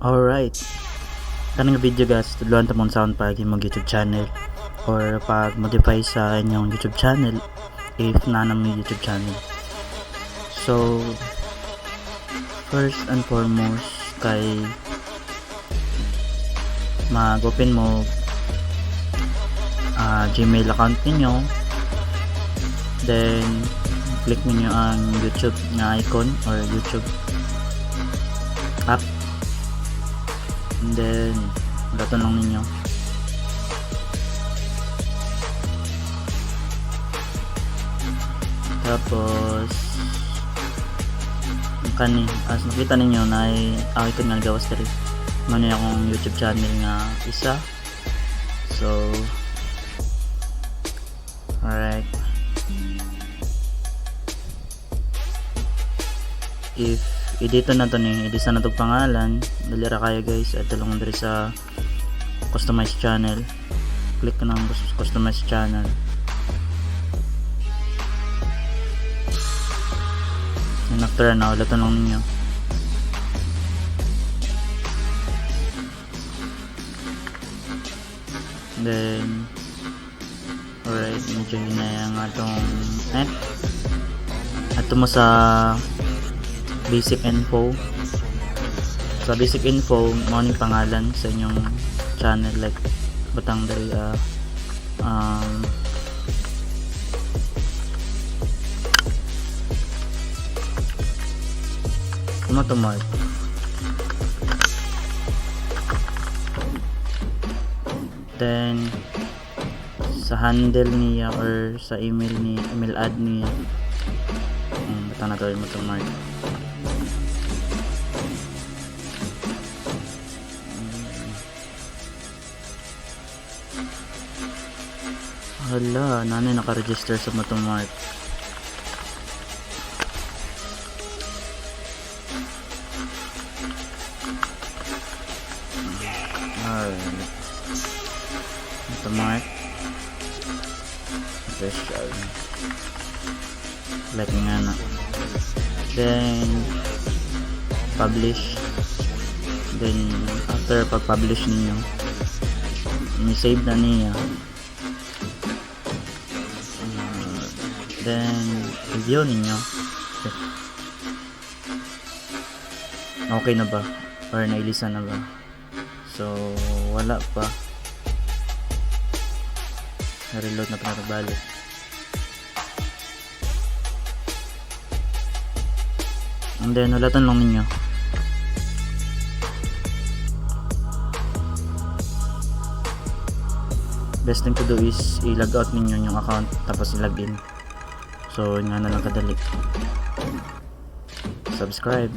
Alright. Kanang video, guys, tudloan ta mo unsaon pag imong YouTube channel or pag modify sa inyong YouTube channel if naa na may YouTube channel. So, first and foremost kay mag-open mo Gmail account ninyo, then click ninyo ang YouTube nga icon or YouTube app, and then ulaton lang ninyo. Tapos ang kani, as nakita ninyo na ay icon nga gawas diri, mao ni akong YouTube channel nga isa. So alright, if i-edit na to ni, i-edit na to pangalan, dali ra kayo, guys. Adto lang diri sa customize channel, click na ang customize channel, and after na, ulaton lang ninyo. Then alright, medyo hinaya ang atong net. Adto mo sa basic info. Sa basic info, mao ning pangalan sa inyong channel, like butang diri Tomato Mart. Then sa handle niya or sa email niya, email ad niya, butang na to Tomato Mart. Hala, nanay naka-register sa Motomart. Alright. Motomart. Official. Like nga na. Then, publish. Then, after pag-publish ninyo, may save na niya. Then, review ninyo. Okay na ba? Or nailisan na ba? So, wala pa. Na-reload na pa balik. And then, ulatan lang ninyo. Best thing to do is i-log out ninyo yung account tapos i-log in. So, yun nga na lang kadali. Subscribe.